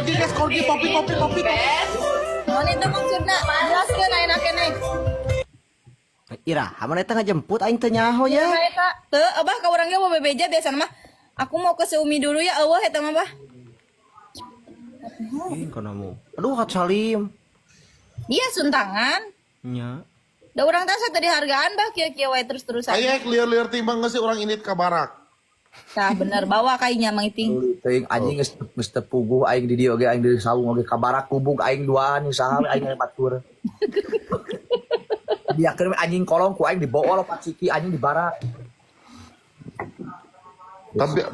Korgi guys, korgi, popi, popi, popi. Naon itu maksudna? Jelaskeun ayeuna keneh. Ira, mana eta ngajemput, aing teu nyaho ya. Ya eta teu, Abah, ka urang ge mau bebeja biasana mah. Aku mau ke Umi dulu ya, eueuh eta mah, Bah. Ih, konamu. Aduh, Kat Salim. Iya, suntangan. Nya. Da urang teh asa teu dihargaan, Bah, kieu-kieu wae terus-terusan. Aya lieur-lieur timbang geus urang indit ka barak. Tah bener, bawa kainya Mang Iting. Teuing anjing, geus geus teu puguh aing di dieu oge, aing di saung oge ka barak kubug aing duaan saha we aing batur. Diakeun we anjing kolong ku aing dibawa lopat ciki anjing di barak.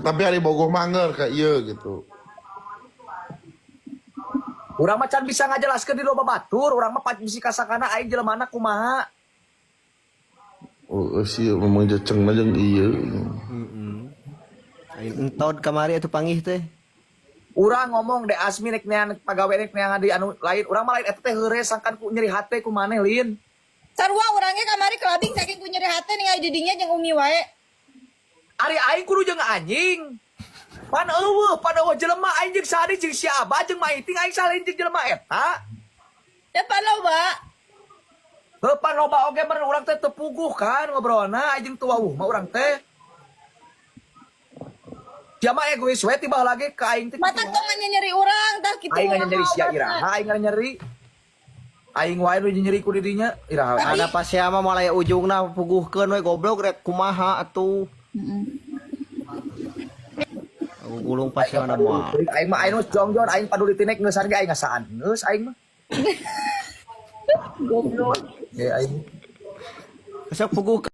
Tapi hari bogoh manger ka ieu gitu. Urang mah can bisa ngajelaskeun di loba batur, urang mah bisi kasakana aing jelemana kumaha. Oh, sih memang jeceng mah jeung ieu. Heeh. Aing entod kamari atuh panggih teh. Urang ngomong de Asmi rek neang pagawe, rek neangan di anu lain, urang mah lain eta teh heureuy sangkan ku nyeri hate ku maneh, Lin. Sarua urang ge kamari kelabing saking ku nyeri hate ningali di dinya jeung Umi wae. Ari aing kudu jeung anjing. Pan euweuh, pan euweuh jelema aing jeung sadi jeung si Abah jeung Maiting, aing salin jeung jelema eta. Ya pan loba. Heuh, pan loba oge meureun urang teh teu puguh kan ngobrolna aing jeung teu wawuh mah urang teh. Dia mah egois we tiba lagi ke aing teh. Mata tong nyeri urang tah kitu. Aing urang nyeri mah sia obatna. Iraha aing nyeri. Aing wae nu nyeri ku didinya iraha. Ada pas sia mah moal aya ujungna, puguhkeun we goblok, rek kumaha atuh. Aku gulung pas sia moal. Aing mah aing nu jongjon aing paduli tinek ngeusan ge aing ngasaan. Geus aing mah. Goblok. Ya aing. Sok puguh.